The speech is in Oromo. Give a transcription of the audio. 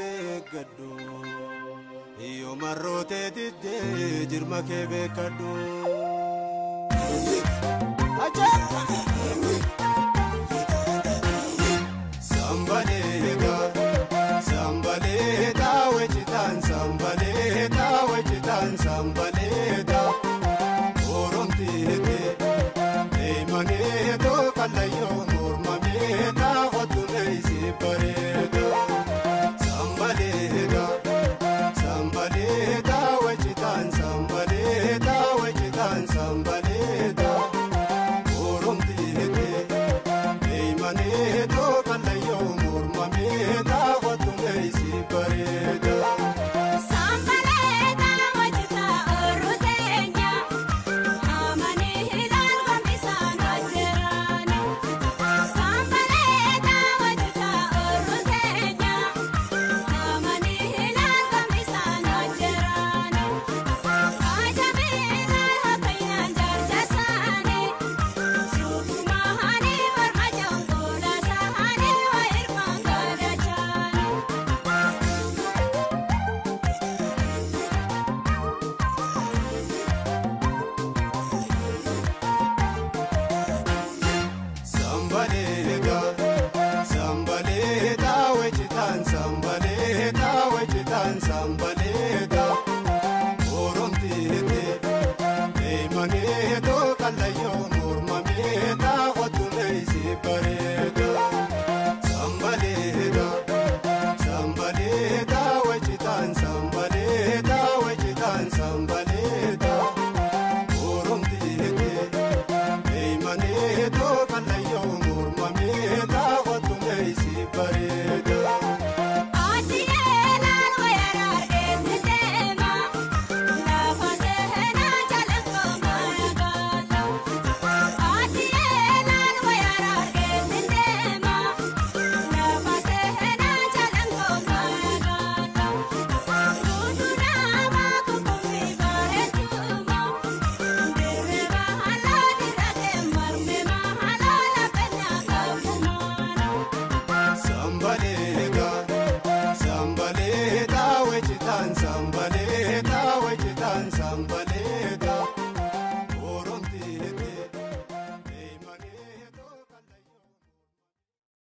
Eeggadhu yoo marrootee diddee jirma kee beekadhu. Sambaleeta sambaleeta wechitaan sambaleeta wechitaan sambaleeta oromteete eemaneetoo kallayyoo mormameeta hotumeesi bareeda. Sambaleeta sambaleeta wechitaan sambaleeta wechitaan sambaleeta oromteete eemaneetoo kallayyoo mormameeta hotumeesi bareeda. Sambaleeta wajjita oruteenya amani hilaan gombisaan hojjeraani. Sambaleeta wajjita oruteenya amani hilaan gombisaan hojjeraani. Ajamiilaan hakayyaan jaarjasaani suukumaani morma jongola saani waa hirmaan gadachaani. Sambaleeta sambaleeta wechitaan sambaleeta wechitaan sambaleeta oromteete eemaneetoo kallayyoo mormameeta hotumeesi bareeda. Sambaleeta sambaleeta wechitaan sambaleeta wechitaan sambaleeta oromteete eemaneetoo kallayyoo mormameeta hotumeesi bareeda. Atiyeelaan weerar eetti deema lafa seenaa jalqaba maragaala. Atiyeelaan weerar eetti deema lafa seenaa jalqaba maragaala. Guutuudhaan kukkutee bareechuma dirree bahalaa dirree marme mahalaa lafa nyaata kumaana. Sambaleeta.